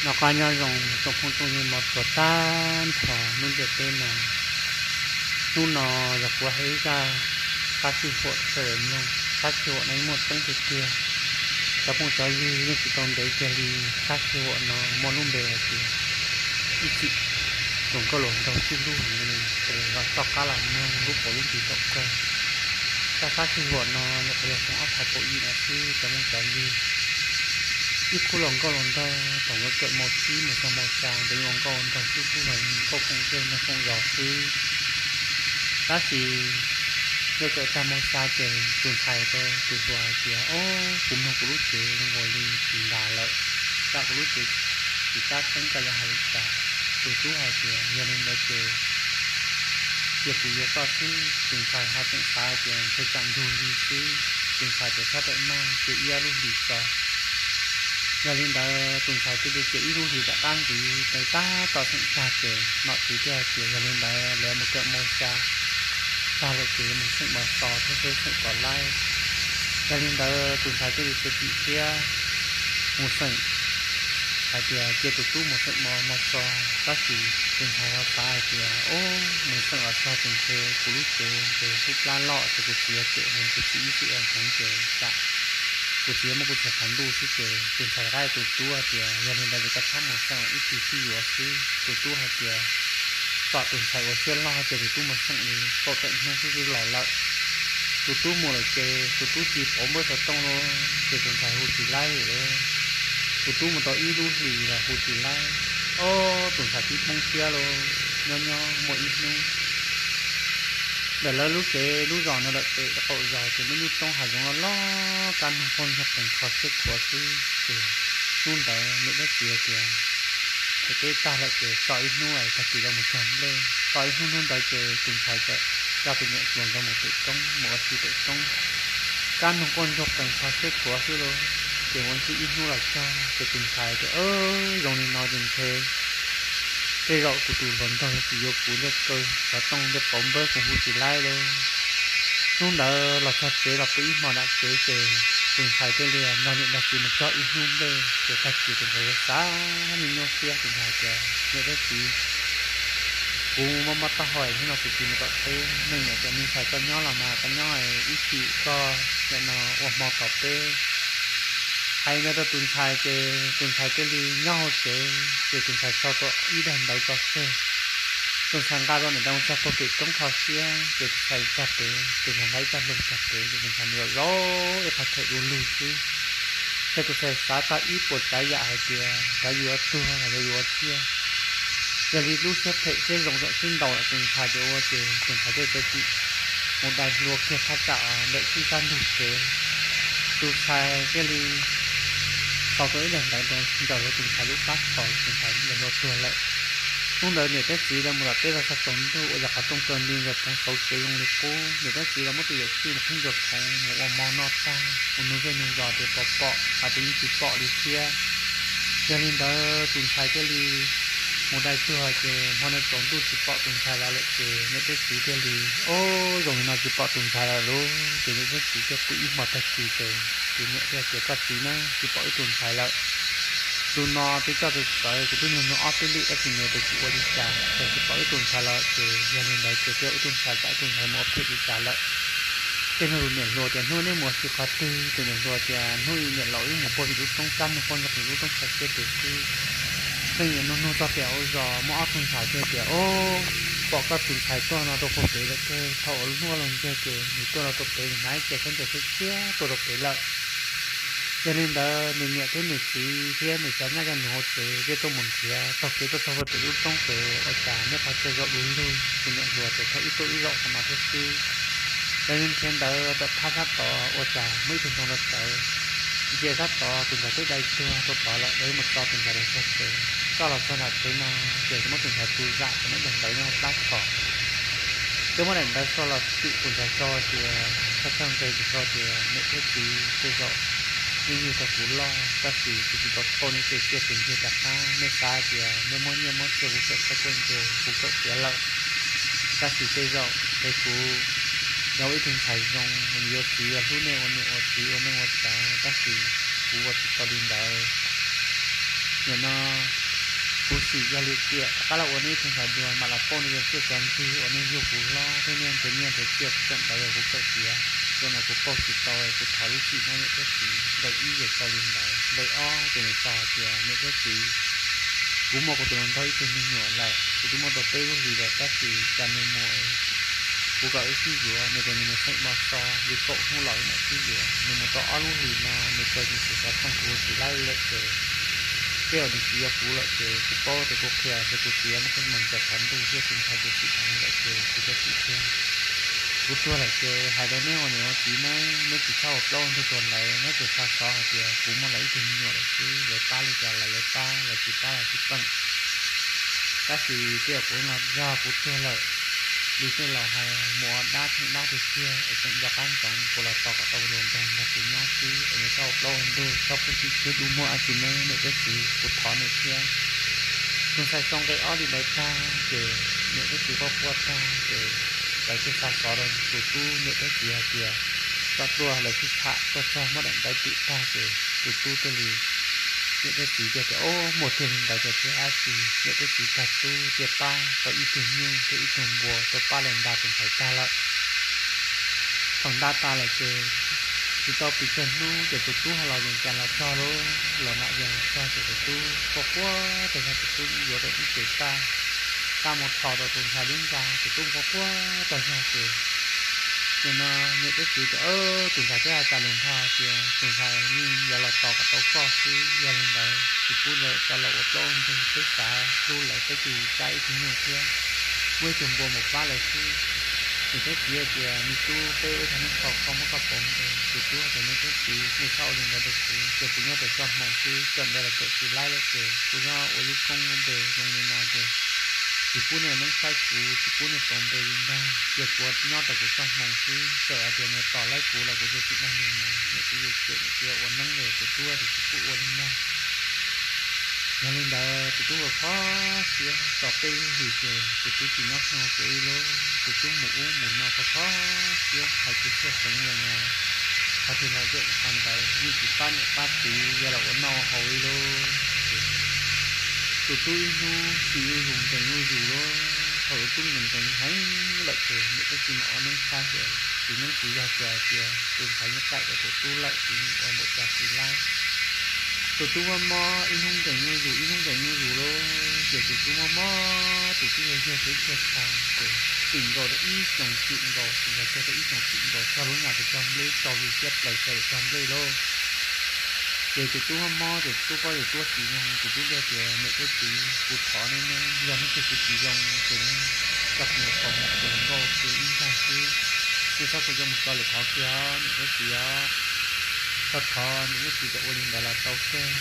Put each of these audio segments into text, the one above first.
Noj qab nyob zoo tsoom phooj tsoom ywg mog, txog tag nrho lub ntiaj teb no. Hnub no yog kuv hais ib zaj sab sij huam rau sawv daws mloog. Sab sij huam no yeej muaj tseeb tiag tiag. Cov phooj cov ywg yeej tsis tau ntev kiag li, sab sij huam no muaj lub npe hais tias ib txwm luag nkauj luag nraug sib hlub heev li, sawv daws los toj qab los mloog lub pauv lub ntsis thaum kawg. Zaj sab sij huam no nyuam qhuav yog xyoo ob phav kaum ib no xwb cov phooj cov ywg. Ib khub luag nkauj luag nraug thaum nkawd kawm mos tsib mus txog mos xya ces yeej ua nkauj nraug sib hlub heev, nkauj kooj zej nraug kooj zos xwb. Tab sis nkawd kawm tag mos xya ces tus ntxhais rau tus hluas hais tias, Ob, kuv mloog kuv lub cev zoo nkaus li tsis ntas lawm, zam kuv lub cev tsis tab tseeb koj yuav hais li cas. Tus tub hais tias, Yog li ntawd ces cia kuv yuav koj xwb. Tus ntxhais ho tseem xav hais tias ntshe tsam nrug li xwb. Tus ntxhais tias, Txhob tawm maj, cia ib ob lub hlis tso. Yog li ntawd tus ntxhais thiaj li cia ib lub hlis rov qab ntxiv, tab tom xeem tag ces nom tswv thiaj hais tias, Yog li ntawd lawv mus kawm mos xya tag lawm ces mus xeem mos xos thiab seb xeem puas laib. Yog li ntawd tus ntxhais thiaj li txiav txim siab mus xeem, hais tias cia tus tub mus xeem mos xos. Tab sis tus ntxhais ho xav hais tias, Ob, mus xeem los txog ces ntshe kuv lub cev ces lub plab loj ces kuv txiv yuav cem heev, kuv txiv ib txwm ua heev ces tsam kuv txiv yuav muab kuv txiav qhov ntuj xwb. Ces tus ntxhais rov qab hais tus tub hais tias, Yog li ntawd ces koj txhob mus xeem, ib tsam sib yuav xwb. Tus tub hais tias kom tus ntxhais ua siab log ces tus tub mus xeem li kaum tawm hnub xwb twb los lawm. Tus tub mus lawm ces tus tub cia li pauv npawb xov tooj lauj, ces tus ntxhais hu tsis laib li. Tus tub mus tau ib lub hlis los hu tsis laib. Ob, tus ntxhais pib poob siab lauj. Nyob nyob muaj ib hnub, ntawm lawv lub tsev lub zos no lawm pem qaum zos ces muaj ib lub roob hav zoov loj loj, kab noog quaj ntsoog qees kho siab khuav xwb. Ces hnub ntawd niam thiab txiv hais tias them teb tag lawm ces so ib hnub es tag kis lawv mus cog nplej. So ib hnub, hnub ntawd ces tus ntxhais txawm coj tus niam hluas nkawd mus pem roob, mus ua si pem roob. Kab noog quaj ntsoog qees kho siab khuav xwb lauj. Ces ua ntej ib hnub los txog ces tus ntxhais tias, Zoo li no ces ntshe tej zaum kuv tus hluas nraug yuav tsis yuav kuv, thiaj kaw xov tooj thiab pauv npawb kuv hu tsis laib lauj. Hnub ntawd los txog tsev los pw ib hmo nram tsev ces tus ntxhais thiaj li nrog niam nrog txiv mus cog ib hnub nplej. Ces tag kis tus ntxhais xav nyuaj nyuaj siab, tus ntxhais tias, Niam thiab txiv, kuv mob mob taub hau, hnub no kuv tsis mus tom teb. Nej niam tias, Me ntxhais, koj nyob los mas koj nyob, ib chim koj nim no ua hmo tos peb. Hais ntawd rau tus ntxhais ces tus ntxhais thiaj li nyob hauv tsev, ces tus ntxhais sau tau ib daim ntawv tso tseg. Tus ntxhais nqa rau niam tais mus txog puag pem roob kho siab, ces tus ntxhais txog pem, tus ntxhais nqa ib txoj hlua txog pem, ces tus ntxhais mus zaum zaum ib qho chaw du lug xwb. Ces tus ntxhais xav tau ib puas tsav yam hais tias cov yus yuav tuag los yog yus ua tsiaj. Yog li lub siab phem siab zoo txawm sib ntaus lawm tus ntxhais ces ua ces tus ntxhais thiaj txiav txim mus dai hlua kiag thaj tsam ntawm txij sab ntug tsev. Tus ntxhais thiaj li sau tau ib daim ntawv nraws hauv tus ntxhais lub plab txhos, tus ntxhais dai hlua tuag lawm. Hnub ntawd niam thiab txiv lawv mus tom teb los txog tsaus ntuj ua yog qhov rooj kaw nti ntsaws phoov xauv tsev zoo li qub. Niam thiab txiv lawv muab tus yawm txwj mus qhib ntsuag phoov mus ua hmo noj tag, mus nug zej nug zos tias puas pom, hais tias yeej tsis pom li thiab. Yog li ntawd tus ntxhais thiaj li mus dai tuag ces hmo ntawd tsaus ntuj tsis pom tus ntxhais los lawm ces niam thiab txiv thiaj li, Ob, zoo li no tsis pom tus ntxhais lawm lauj. Ces niam thiab txiv thiaj pw ib hmo tag kis ces tus niam thiaj tias, Koj txiv na, tsis pom wb tus ntxhais lawm. Tus no twb coj txawv txawv, kuv twb nug nug ob peb lwm tab sis nws tias tsis ua li cas, ces tsis pom wb tus ntxhais lawm. Ces yog li ntawd ces twb yog wb tus ntxhais, tsam wb tus ntxhais mus ua phem li cas lawm. Thiaj nug tus niam hluas tias, Hnub neb mus ua si qhov twg? Tus niam hluas tias, Hnub i niam laus wb mus puag pem lub roob kab noog quaj ntsoog pem lub roob kho siab pem xwb. Pheej niam nug nug txog pem hauv zos muaj ob tug ntxhais thiaj tias, Ob, pom koj tus ntxhais tuaj no rau puag pem lawm tiag. Thaum uas lub hnub los ntseg ces nws tuaj rau pem, nws hnav ib ce khaub ncaws tshiab tshiab tuaj rau pem lawm. Yog li ntawd nws niam thiab nws txiv thiab nws cov nyab cov nus hauv tsev thiaj tuaj mus nrhiav taug kev tuaj txog puag pem lub roob pem, ua cas nyob qhov chaw zaum du lug. Tus niam hluas tias, Thaum ub tuaj wb zaum qhov no thiab xwb. Lawv nrhiav ntawd tawm phab sab tod ua cas muaj ib tug ntoo rau tawv, ntsia sab tod tus ntxhais twb dai tuag rau tod lawm, lawv mus txo tus ntxhais los txog tsev. Coj los txog nram tsev no ces muab tus ntxhais tu zam, ces muab daim ntawv nyob hauv plab txhos. Twb muab daim ntawv sau los tim tus ntxhais tso tias, txhawj txhawj nqe tus tso tias, Niam thiab txiv, tej zaum nej yug tau kuv loj tab sis kuv tsis tau tau nej tej tsiaj tus ntsig rov qab. Nej xav tias nej muab nyiaj muab txiag kuv kawm txoj kawm ntse, kuv kawm tiav lawm, tab sis tej zaum ces kuv yog ua ib tug ntxhais zoo, yuav txiv yuav hlub nej ua niam ua txiv ua neej ua tsav, tab sis kuv ua tsis tau li ntawd. Nim no kuv sim yog li tiam rov qab los ua nej tug ntxhais dua mam los pauj nej cov tsiaj cov ntsig uas nej yug kuv hlob thiab nej nrhiav nyiaj nrhiav txiaj kuv tseem ntawd yog kuv kawm tiav, zaum no kuv pauj tsis tau, kuv thov lub txim nawb niam thiab txiv. Nqe ib ces tau li ntawd, nqe ob ces nws txog hais tias niam thiab txiv, kuv muaj kuv tus hluas nraug ib tug me nyuam lawm, kuv twb muaj tau peb lub hlis lawm tab sis cas nws mus, kuv kom wb sib yuav nws tias nws mus xeem mos xos li kaum hnub los wb mam sib yuav, nws mus tau ob lub hlis no nws txawm tsis xov tooj kuv tsis laib lawm ces tej zaum nws tsis yuav kuv lawm ces kuv paub tias kuv qhia ces kuv txiv muab kuv mus ncaws qhov ntuj thiab tus ntxhais kuv tsim dheev lawm ces kuv cov txiv tuag. Kuv tuag lawm ces hais rau neb ua niam ua txiv nawb, neb tsis txhob ua plaub ua ntug rau lawv, neb tsuas xa xov hais tias kuv muaj lawv ib tug me nyuam lawm xwb, lawv pab li cas los lawv pab, lawv tsis pab los tsis pab. Tab sis tej zaum kuv los yog kuv tuag lawm li tej laus hais, mus ua dab theej dab tiag tiag es tseem nco qab ntsoov kuv los tos kom tau luag nrog nrog kuv nyob xwb es neb txhob ua plaub ua ntug, txhob pub sib khwb dub muag dab tsi nawb niam thiab txiv, kuv thov nej thiab. Tus ntxhais sau nqe ob li ntawd tag ces niam thiab txiv quaj quaj tag ces lawv thiaj xa xov rau tus tub niam thiab txiv hais tias kom tuaj, lawv sib tham tuaj txog muab daim ntawv twm tag ces tus tub thiaj li, niam thiab txiv thiaj tias, Ob, muaj tiag li ntawd ces tsis dab tsi. Niam thiab txiv tag tub thiaj pab tau ib tug nyuj thiab ib tug npua tuaj pab lawv nta tus ntxhais tag lawm. Thaum nta tas lawm ces tsis tau pes tsawg hnub ces tus tub ho los yees cas los txog lauj, los nram yees los txog ces tus tub quaj quaj tag zog, tus tub yuav tau ib tes taj, taj mus thos rau tus ntxhais lub ntxa, tus tub quaj quaj tag zog ces nim no niam thiab txiv tias, Tus ntxhais twb hais tas lus nrho tias tus ntxhais yeej yuav los tos kom tau koj xwb, yog li ntawd tsis pub lawv coj los ua plaub ua ntug, peb xav hlub lawv peb cia li cab ib tug nyuj thiab muaj ib tug npua mus pab lawv xwb. Niam thiab txiv hais tias, Me tub, peb ua ib thaj neeb kho koj muab koj pauv npe. Tus tub hais tias, Niam thiab txiv, nej txhob ua li ntawd rau kuv, ces kuv nyob rau txoj hmoov xwb, txawm ntawd los txawm tsis laib lawm ces kuv nyob ua lub koob lub npe zoo li no ces tsis pub nej ua neeb saib kuv, tsis pub nej pauv npe li ntag, cia kuv nyob rau kuv txoj hmoov xwb, txawm hais tias nws tos laib kuv los kuv tsis dag nws mas, niam txiv yuav tsum ua neeb li, tus tub tias tsis pub ua li ntag. Yog li ntawd tus tub kho siab tau peb lub hlis ces tus tub tsis nyob xyoo tsev li lauj, tus tub mus ub mus no kho kho siab hais kwv txhiaj xeev li no, qhov twg los zaum qhov ntawd, yeej tsis pab niam pab txiv, yog los ua noj ua haus li lauj. Ces tus tub ib hnub tsis yuav zus nkees yuav zus lauj, thaum tus tub nkees nkees heev lawm ces niam thiab txiv mam ua neeb saib ces txiv neeb txiv yog xyuas hais tias tus ntxhais yeej qaim rau tus tub lawm, txiv ua npaum cas tsis laib. Tus tub mob mob ib hnub nkees yuav zus ib hnub nkees yuav zus lauj, ces tus tub mob mob tus tub yog yog tub kiag tha ces txim nkaus rau ib xyoos txim nkaus, tus ntxhais tuag rau ib xyoos txim nkaus, txog lub nyam tus cog nplej tau li siab plaws xyaw cog nplej lauj. Ces tus tub mob mob ces tus tub paub tus tub tsis zoo, tus tub thiaj tias, Niam thiab txiv, kuv thov nej nawb, yog nej tug kuv tsis zoo ces nej coj kuv mus kaus mus kuv hluas nkauj kiag ib ncag xwb, nej txhob tau coj mus tso lwm qhov kiag os niam thiab txiv os. Thov thov niam thiab txiv kom ua li ntawd los tau kawg.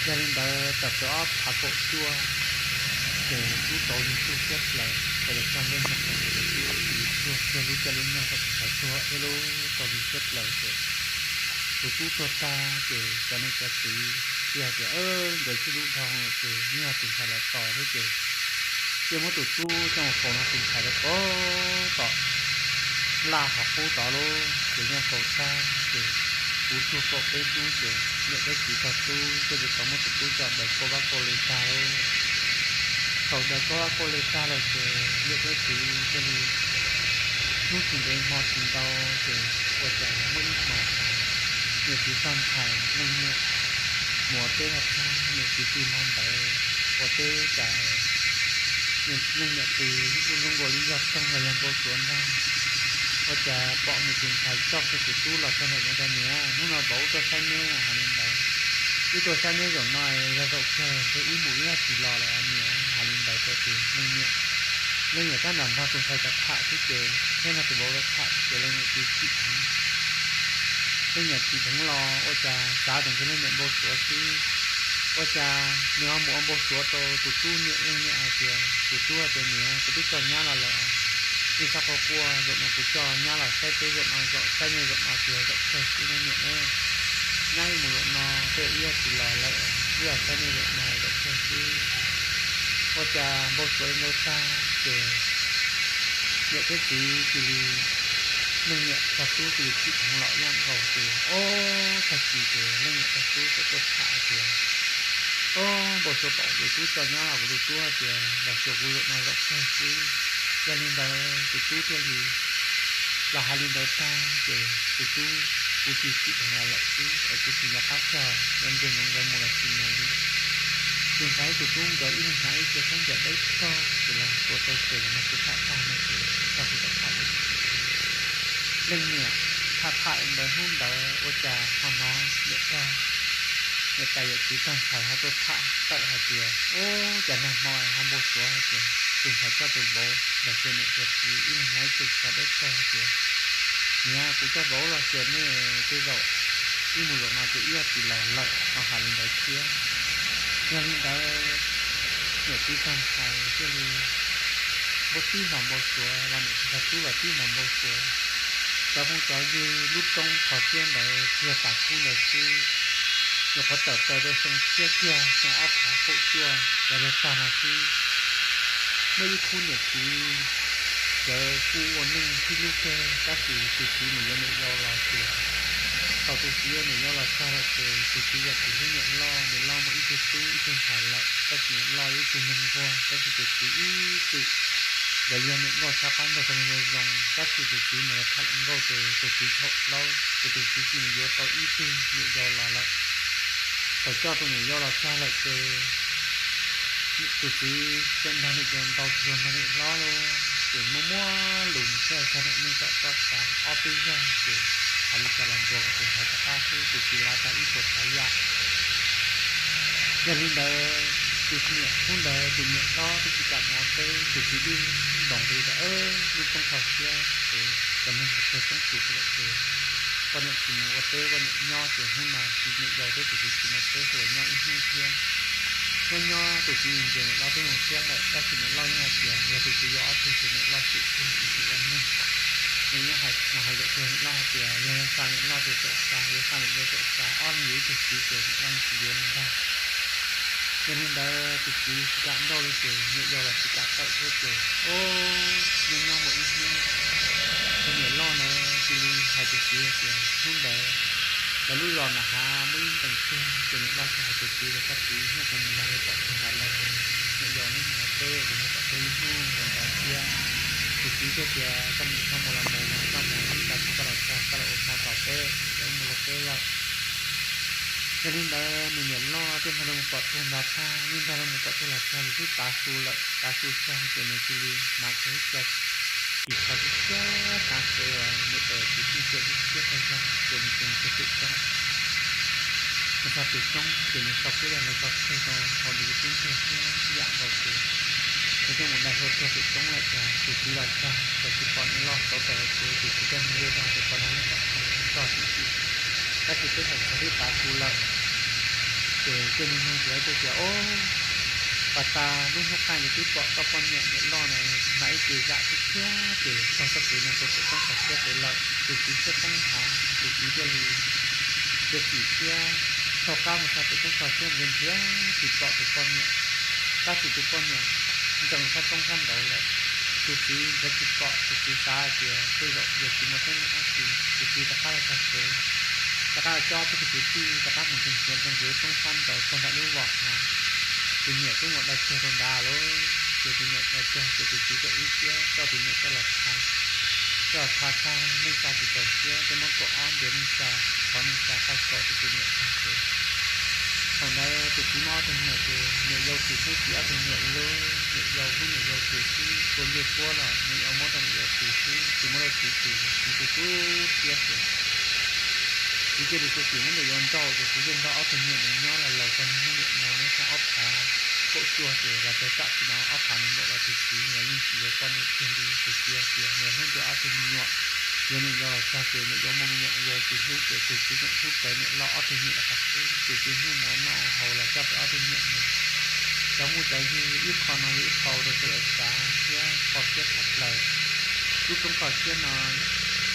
Yog li ntawd tawm plaws ob phav kaum cuaj ces tub tau yug tug siab plaws, thaum lawv cog nplej noj qos ces tus tub cia li tuag kiag lub caij lub nyoog thaum tus ntxhais tuag ib lub tau yug siab plaws ces tus tub tuag tag ces cov niam cov txiv thiaj hais tias, Nkawd sib hlub dhau lawm ces yeej yog tus ntxhais los tos thiab ces thiaj muab tus tub coj mus faus no tus ntxhais rau tom laj qhov qub tod lauj. Ces yeej faus tag ces puv tsuag kaum peb hnub ces niam thiab txiv tog tub thiaj li tau muab tus tub coj daws kauj vab kauj le tag lauj. Thaum daws kauj vab kauj le tag lawm ces niam thiab txiv thiaj li hnub tsis ntev hmo tsis ntau ces ua cas muaj ib hmos niam txiv tog ntxhais leej niam mus ua teb los txog, niam txiv pw hmo ntawd ua teb cas leej niam pw ua zoo nkaus li yog toog los yog npau suav ntag. Ua cas pom niam tus ntxhais coj kiag tus tub los txog ntawm no tias, Niam, hnub no vauv wb tuaj saib neb hais li ntawd. Wb tuaj saib neb zaum no yog zaum kawg ntshe wb mus wb tsis los lawm niam, hais li ntawd rau tus leej niam. Leej niam tab nram nrog tus ntxhais tham xwb ces thiab nrog tus vauv tham xwb ces leej niam tsis tsim dheev. Leej niam tsis dheev los ua cas xav tias ntshe leej niam npau suav xwb. Ua cas nws ho mus ua npau suav rau tus tub niam, leej niam hais tias, tus tub hais tias, Niam, kuv twb coj nyab los lawm, nej txhob quaj quaj, zaum no kuv coj nyab los saib peb zaum no, zaum saib nej zaum no ces yog zaum kawg xwb nej niam na. Nyab wb mus zaum no, tej zaum wb tsis los lawm, wb los saib nej zaum no zaum kawg xwb. Ua cas npau suav li ntawd tag ces niam thiab txiv cia li, leej niam tog tub cia li tsim dheev los ib yam nkaus ces ob tag kis ces leej niam tog tub txawm tuaj tham hais tias, Ob, npau suav pom kuv tus tub tso nyob los kuv tus tub hais tias los xyuas kuv zaum no zaum kawg xwb. Yog li ntawd tus tub thiaj li los hais li ntawd tag ces tus tub, kuv cia li tsis los lawm xwb es kuv tsis nco qab txog yog ntsej muag nkawd mus los tsis mus li. Tus ntxhais tus tub nkawd ib leeg hnav ib ce khaub ncaws dawb paug ces los tuav rau tes nrog kuv tham tag no ces txog kuv tham tham leej niam tham tham ntawd hnub ntawd ua cas ho hnov niam pog, niam tais yawm txiv tog ntxhais ho tuaj tham tawm hais tias, ub, cas nag hmo ho npau suav hais tias tus ntxhais coj tus vauv los xyuas niam xyuas txiv ib leeg hnav ib ce xov dawb paug hais tias, niam, kuv coj vauv los xyuas nej tej zaum ib mus zaum no ces ib yog tsis los lawm ho hais li ntawd thiab. Yog li ntawd niam txiv tog ntxhais thiaj li npau tib hmos npau suav los niam txiv tog tub los tib hmos npau suav. Cov phooj cov ywg, lub roob kho siab ntawd tsis yog tas khub ntawd xwb, nyuam qhuav tawm plaws rau xyoo tshiab kiag xyoo ob phav kaum cuaj los yog tag no xwb. Muaj ib khub niam txiv, nkawd kuj ua neej sib hlub kawg tab sis tus txiv mus yuav niam yau los ces, thaum tus txiv yuav niam yau los txog lawm ces tus txiv yog tus hlub niam loj, niam loj muaj ib tug tub ib tug ntxhais lawm tab sis niam loj yog ib tug neeg nquag tab sis tus txiv ib txwm nkawd yog niam nkauj tshaj qab nrog tus neeg zoo zoo tab sis tus txiv mus los tham hluas nkauj ces tus txiv txhaum plaub ces tus txiv tsis mus yuav tau ib tug niam yau los lawm. Thaum coj tus niam yau los txog lawm ces tus txiv txawm nrog niam yau ntaus tsuag nrog niam hlob lauj, ces muaj muaj lus thiaj txog niam neej tom toj tsav ob peb zaug ces hais li cas los ntuas tus ntxhais rov qab xwb, tus txiv lav tag ib puas tsav yam. Yog li ntawd tus niam hnub ntawd tus niam hlob twb tsis kam mus ua teb, tus txiv twb ntoos nqi tias lub roob kho siab ces cov neeg tuag coob tus lawm ces poj niam tsis mus ua teb, poj niam nyob ces hnub no tsis niam yau thiab tus txiv tsis mus teb, sawv daws nyob ib hnub thiab. Nyob nyob tus txiv ntsia niam loj twb zoo siab lawm tab sis niam loj yeej hais tias yog tus txiv yuav ob tug ces niam loj xwm txog tus txiv ua neeg. Nws yeej hais mus hais yawm txiv niam loj hais tias yog xa niam loj ces txawm xa, yog xa niam yau txawm xa, ob leeg yuav ib tug txiv ces niam loj yeej tsis yuav li ntag. Yog li ntawd tus txiv tsis kam nrauj li ces niam yau los tsis kam tawm thiab ces, o, nyob nyob muaj ib hnub tus niam loj ntawd cia li hais tus txiv hais tias hnub ntawd lawv lub zos nram hav muaj ib ntees tiag ces niam loj thiaj hais tus txiv tias koj txiv, hnub kuv mus nrog yawg pom tug nrad lawm, niam yau neb mus ua teb, kuv nrog pom teb ib hnub mus nrad thiab. Tus txiv thiaj tias koj mus txhob mus los mus, koj mus ib ntsis koj los txog koj los ua hmo tos peb, peb mus ua teb lawm. Yog li ntawd nws niam loj thiaj nrog lawv mus pom tug nrad tag, yeej nrog lawv mus pom tug los txog ces twb tav su lawm, tav su txog ces nws cia li hnav kiag ib co ris tsho tib siab, hnav kev uas niam tais txiv tij cia tib siab tag zog ces nws txawm mus txog pem roob. Mus txog pem roob ces nws sau kiag lawv tso tseg rau hauv nws lub tub ntiag thiab yam nkaus ces nws thiaj mus dai hlua tuag pem roob lawm. Ces tus txiv los txog ces tsis pom niam loj, tau tawm hauv tsev ces tsis coj nws zej zog ces pom niam loj pom tug tog tib si. Tab sis peb thaum txog twb tav su lawm ces thiaj nug nug tias, tias, o, pas tas lub hnub qaij ces twb pom koj poj niam niam loj na hnav ib ce zam tib siab ces txog txoj kev no rau pem roob kho siab pem lawm. Tus txiv siab poob nthav, tus txiv thiaj li txiav txim thiab thauj qab mus txog pem roob kho siab nrhiav nrhiav tsis pom tus poj niam. Tab sis tus poj niam ntsees sab roob sab nraud lawm. Tus txiv nrhiav tsis pom, tus txiv xav hais tias tej zaum yog tsis muaj teeb meem dab tsi. Tus txiv rov qab los txog tsev, rov qab los coj ob peb tug kwv tij rov qab mus nrhiav nrhiav rau nram lub roob sab nraud txog nram lub vos hav. Tus niam twb mus dai tseg rau nrad lawm. Ces tus niam dai tseg ces tus txiv txawm ib siab coj tus niam coj los tha. Coj los tha tag, neej tsa tsis txaus siab, thiaj muab kaum ob ntiav neej tsa, thov neej tsa qaij kaum rau tus niam tag ces thaum ntawd tus txiv muab ob tug me nyuam ces niam yau tsis hlub txiv ob tug me nyuam li, niam yau hlub niam yau tus xwb, tua ncej puab los niam yau muab rau niam yau tus xwb, tsis muab rau txiv tus, txiv tu tu siab ces txiv cia li txiav txim muab niam yau nrauj ces txiv thiaj nrog ob tug me nyuam mus nyob los laus txog niaj hnub niam no, nyob txog ob phav kaum cuaj ces los txog tam sim no ob phav nees nkaum los tus txiv los yeej tsis yuav poj niam kiag li. Tus txiv hais tias nws hlub dua ob tug me nyuam, yog niam yau los txog ces niam yau muaj me nyuam, yau tsis hlub ces tus txiv tseem hlub rawv niam loj ob tug me nyuam rov qab xwb. Tus txiv hnub mus ua noj ua haus los coj peb ob tug me nyuam mus. Cov phooj cov ywg, ib qho no yog ib qho rau sawv daws xav thiab kho siab tshaj plaws. Lub roob kho siab no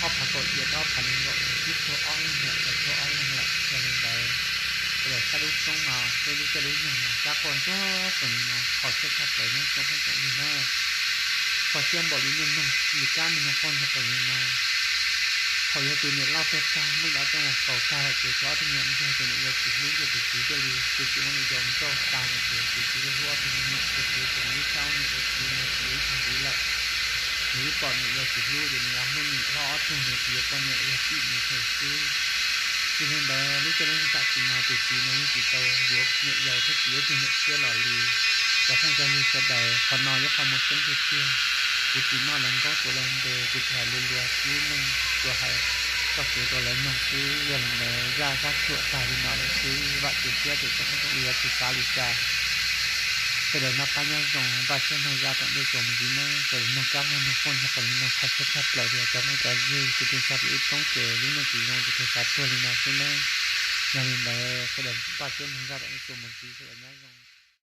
ob phav kaum yim rau ob phav nees nkaum twb tuag ob leeg lawm, tuag ob leeg lawm. Yog li ntawd sawv daws saib lub roob no, saib lub caij lub nyoog no, kab quaj nruab qees no, kho siab tshaj plaws nawb tsoom phooj tsoom ywg na. Kho siab npaum li niaj hnub li kab niaj hnub quaj nruab qees li no. Thaum yog tus niam loj tuag tag, muaj ib tug coj mus faus tag lawm ces tshuav ob tug me nyuam ntsuag ces niam yau tsis hlub ces tus txiv thiaj li, tus txiv muab niam yau nrauj tas lawm ces tus txiv thiaj hlub ob tug me nyuam, tus txiv tus me ib sab me ua txiv nws ib tug ntxiv lawm. Nws ib pom niam yau tsis hlub ces nws hlub niam hlob ob tug, nws tsis yuav poj niam, yog txij nws thiaj xwb. Yog li ntawd lub caij lub nyoog tam sim no tus txiv no yeej tsis tau yuav niam yau thiab tsis yuav ib tug niam tshiab los li. Cov phooj cov ywg sawv daws, qhov no yog qhov muaj tseeb tiag tiag. Kuv tsis noj lawv nkaub tuav lawv npe, kuv tsis hais lus luag lub neej, tsuas hais txoj kev rau lawv mloog xwb. Yog li ntawd zaj sab tshuam tag li no lawm xwb, vam tsev thiab tes tsoom phooj ywg yuav tsis xav li cas. Sawv daws noj qab nyob zoo, npaj siab mloog zaj tom ntej txuas mus ntxiv nawb. Sawv daws mloog kab mloog noog quaj nyob qhov li no, qhov siab tshaj plaws li cov phooj cov ywg, tus twg xav tias ib txoob ces lub neej tsis zoo ces tus xav tuag li no xwb nawb. Yog li ntawd sawv daws npaj siab mloog zaj tom ntej txuas mus ntxiv, sawv daws nyob zoo.